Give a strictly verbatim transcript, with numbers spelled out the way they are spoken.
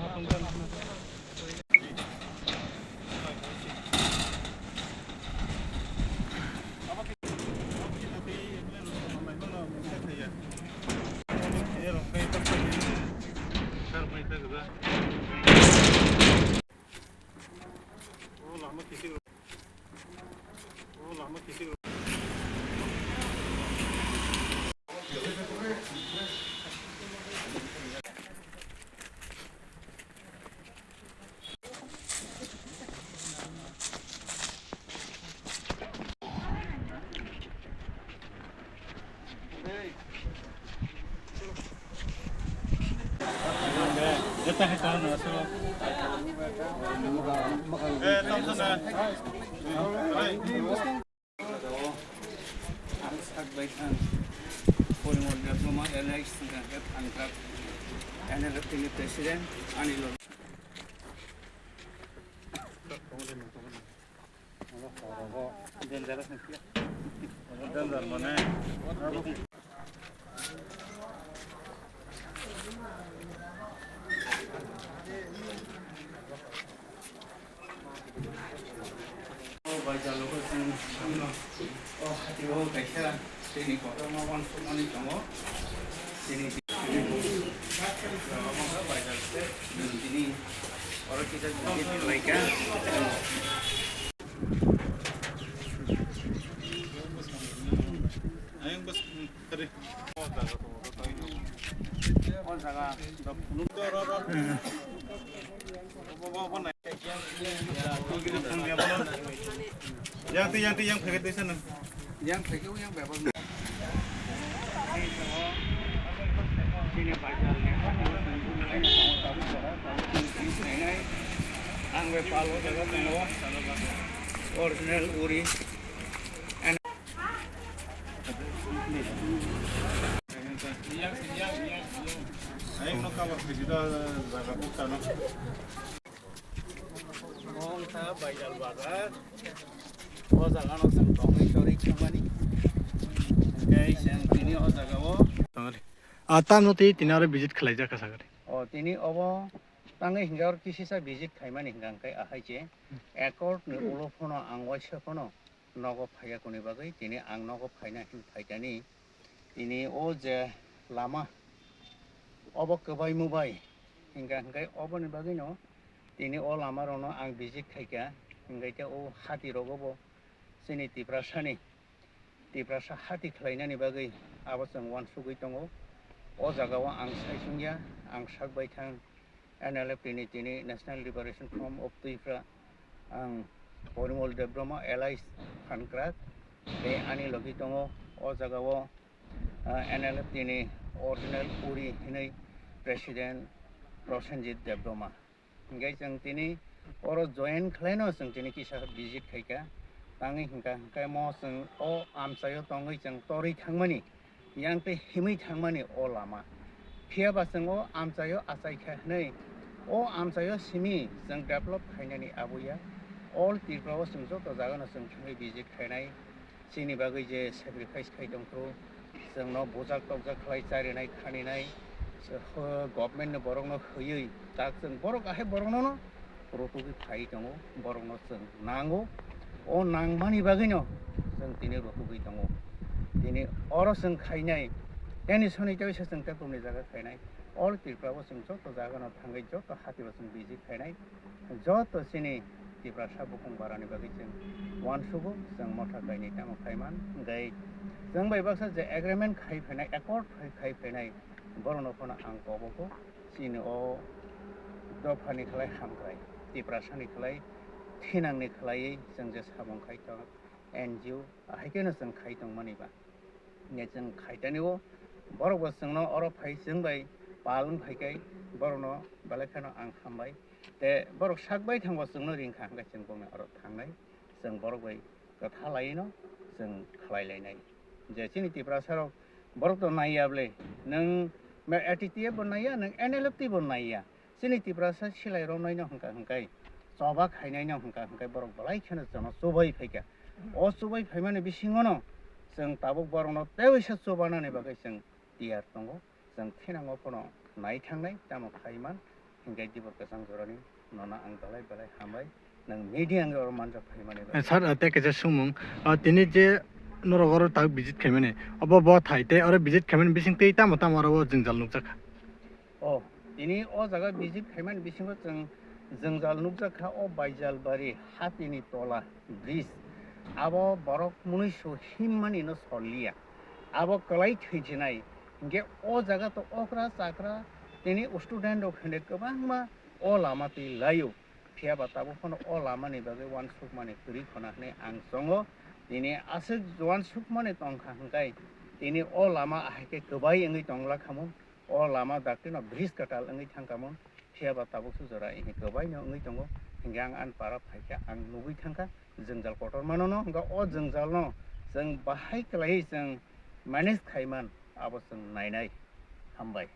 Ang sak bai thang. Porimon Debbarma, L I C Singha, Head Contract, N L F T ni President, ani lo. Danger mane. O baizal o chwng samno o hati o kaisa tini kotorma uansukmani tongo. Tini baizal se tini oro kisa laika. Ayang bas tadi. O jaga. Yang ti yang ti yang packet desa nang. Yang packet yang bebak. Sini bajar ni. Ang be palo jaga tongo. Original uri. Wngkha Baidal bazar. O jaga no chwng tongwi chorwi thangmani. Hwnkhe chwng tini o jaga o. Ah, tamo tei tini aro visit khlaijak kha sakani. O tini obo tangwi hwnkhe oro kisisa visit khaimani hwnkha hwnkhe ahai se accord ni ulo phano ang waisa phano nogo phaiya kuni bagwi tini ang nogo phaina hin phaitani. Tini o je lama obo kwbai mubai hinka hinkai oboni bagwino tini o lama rokno ang visit khaika, hinkai khe o hati rogo bo chini Tiprasani, Tiprasa hati khlainani bagwi abo chwng uansugwi tongo. O jaga o ang sai chwngya, ang sak bai thang. N L F T ni tini National Liberation Front of Tripura, ang Porimol Debbarma, L I C Phankrak, tei ani logi tongo o jaga o, ah, N L F T ni original uri hinwi President Prosenjit Debbarma. Hingke chwng tini oro join khlaino chwng tini kisa visit khaika. Tangwi hingka hingke mo chwng o amchaio tongwi chwng torwi thangmani. Yang tei himwi thangmani o lama. Phiya ba chwng o amchaio achaikha hwnwi, o amchaio simi chwng develop khainani aboya. All Tripura o chwng joto jagano chwng thangwi visit khainai. Chini bagwi je sacrifice khai tongkhu, chwngno bujak tokjak khlai charinai khaninai, government ni borokno hwiwi tak chwng borok ahai borokno no rotogwi phai tongo, borokno chwng nango. O nangmani bagwino chwng tini rotogwi tongo. Tini oro chwng khainai, teni soni tei se chwng tei kumni jaga khainai. All Tripura o chwng joto jaga no thangwi, joto hati o chwng visit khainai, joto chini Tiprasa bukung barani bagwi chwng uansugo, chwng motha kainwi tamo khaiman. Hwnkhe chwng bai baksa je agreement khai phainai, accord khai, khai phainai, borokno phano ang kobogo. Chini o dophani khlai hamkrai, Tiprasani khlai thinangni khlaiwi chwng je samung khai tong, N G O, ahai kheno chwng khai tongmani ba. Hingke chwng khaitani o, borok bo chwngno oro phai chwng bai pal wng phai khe, borokno belai kheno ang hambai. Tei borok sak bai thango chwngno ring kha, hingke chwng bongni oro thangnai, chwng borok bai kwtha laino chwng khlai lainai. Je chini Tiprasa rok borok to naiya bwle, nwng A T T F bo naiya, nwng N L F T bo naiya. Chini Tiprasa silai romnaino hwnka hwnkhe, choba khainaino hwnka hwnkhe borok belai kheno chwngno chubai phaikha. O chubai phaimani bisingono chwng tabuk borokno teisa chubanani bagwi chwng tiyar tongo. Chwng thinango phano nai thangnai, tamo khai man. Hinkhe Dibor Kwchang jorani nono ang belai belai hambai, nwng media wngwi oro manjak phaimani bagwi. Sir, tei kaisa sumung, ah, tini je norok oro tak visit khaimani, obo bo thai tei oro visit khaimani bising tei tamo tamo oro o jwngjal nukjakha? O, tini o jaga visit khaimani bisingo chwng jwngjal nukjakha, o Baijalbari hatini tola bridge. Abo borok mwnwiso himmanino solliya. Abo kwlai thwijinai. Hinkhe o jaga to okra chakra tini student rok hinwi kwbangma o lama twi laio. Phiya ba tabuk phano o lamani bagwi uansukmani kwrwi khona hwnwi ang chongo. Tini aswk uansukmani tongkha hwnkhe tini o lama ahai khe kwbai wngwi tongla khamung. O lama daktino bridge kwtal wngwi thangkha mung. Phiya ba tabuk su jora ini kwbaino wngwi tongo. Hinkhe ang ani para phaikha, ang nugwi thangkha jwngjal kotormano no. Hinkhe o jwngjalno chwng bahai kwlaiwi chwng manage khaiman, abo chwng nainai. Hambai.